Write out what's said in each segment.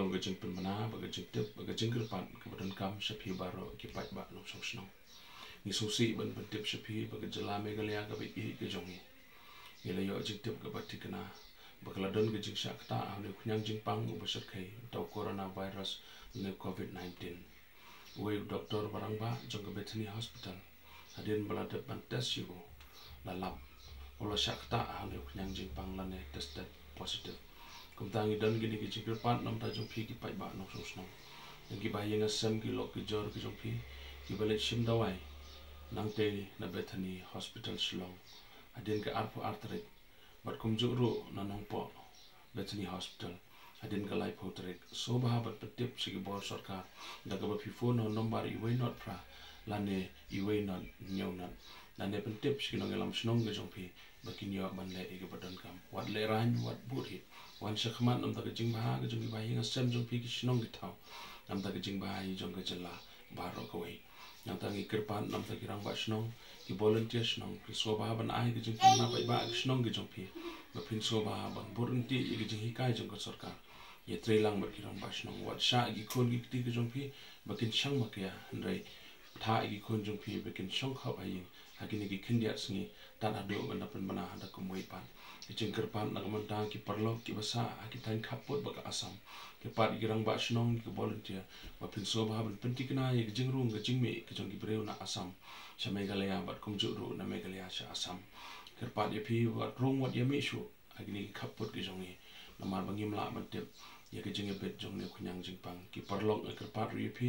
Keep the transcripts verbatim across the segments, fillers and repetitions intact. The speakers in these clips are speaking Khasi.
Ka jingpynbna bad ka jingtip bad ka jingkyrpad kaba donkam sha phi baroh ki paidbah nongshong shnong. Ngi sngewsih ban pyntip sha phi ba ka jylla Meghalaya kaba ïeit ka jong ngi, ngi la ïoh jingtip kaba thikna ba ka la don ka jingshah ktah ha une u khñiang jingpang uba shyrkhei uta u coronavirus ne covid nineteen. Uwei u doktor ba rangbah jong ka Bethany Hospital, hadien ba la dep ban test ïa u, la lap u la shah ktah ha une u khñiang jingpang lane tested positive. Kumta ngi don kine ki jingkyrpad na ka bynta jong phi ki paidbah nongshong shnong, jong ki bahaïing hasem, ki lok ki jor ki jong phi kiba leit shim dawai nangtei na Bethany Hospital Shillong hadien ka arphew ar tarik, bad kumjuh ruh na Nongpoh Bethany Hospital hadien ka laiphew tarik. Sngewbha ban pyntip sha ki bor sorkar da kaba phi phone na u nombar uwei not phra lane uwei not hynñiew not, lane pyntip sha ki nongïalam shnong ka jong phi ba kin ïoh ban leh ïa kaba donkam. Wat lehraiñ, wat bud hi. Wan sha khmat na ka bynta ka jingbha ka jong ki bahaïing hasem jong phi ki shnong ki thaw, na ka bynta ka jingbha jong ka jylla baroh kawei. Nangta ngi kyrpad na ka bynta ki rangbah shnong, ki volunteer shnong, phin sngewbha ban ai ka jingpynbna paidbah ka shnong ka jong phi, ba phin sngewbha ban bud ryntih ïa ka jinghikai jong ka sorkar. Ïatreilang bad ki rangbah shnong, wat shah ïa ki khun ki kti ka jong phi ba kin shang makia, hynrei thah ïa ki khun jong phi ba kin shong khop ha ïing ha kine ki khyndiat sngi, tad haduh ban da pynbna ha da kumwei pat. Ki jingkyrpad na ka bynta ki paralok kiba sah ha ki thaiñ khappud bad ka Assam. Kyrpad ïa ki rangbah shnong, ki volunteer, ba phin sngewbha ban pynthikna ïa ka jingrung ka jingmih ka jong ki briew na Assam sha Meghalaya bad kumjuh ruh na Meghalaya sha Assam. Kyrpad ïa phi wat rung, wat ïamih shuh ha kine ki khappud ki jong ngi, namar ba ngim lah ban tip ïa ka jingïabit jong une u khñiang jingpang. Ki paralok, nga kyrpad ruh ïa phi,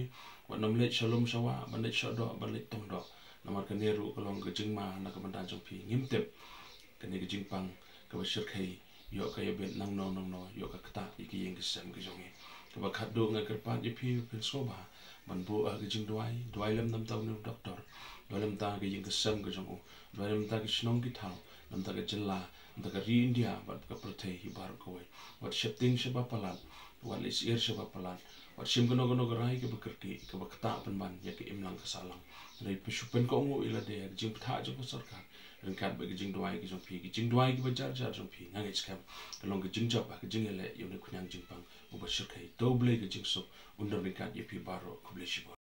wat nym leit sha lum sha wah ban leit shohdoh, ban leit tongdoh, namar kane ruh ka long ka jingma na ka bynta jong phi. Ngim tip kane ka jingpang kaba shyrkhei ïoh ka ïabit nangno nangno, ïoh ka ktah ïa ki ïing ki sem ki jong ngi. Kaba khatduh nga kyrpad ïa phi, phin sngewbha ban buh ha ka jingduwai, duwai lem na ka bynta une u doktor, duwai lem na ka bynta ka ïing ka sem ka jong u, duwai lem na ka bynta ki shnong ki thaw, lem na ka bynta ka jylla, lem na ka bynta ka ri India bad ka pyrthei hi baroh kawei. Wat sheptieng shaba palat, wat leit syiar shaba palat, wat shim kano kano ka rai kaba kyrkieh kaba ktah pynban ïa ka imlang ka sahlang. Hynrei phin shu pynkohnguh ïa lade ha ka jingpynthah jong ka sorkar ryngkat bad ka jingduwai ka jong phi, ka jingduwai kaba jar jar jong phi. Nga ngeit skhem ka long ka jingjop ha ka jingïaleh ïa une u khñiang jingpang uba shyrkhei. To U Blei ka jingsuk un don ryngkat ïa phi baroh. Khublei shibun.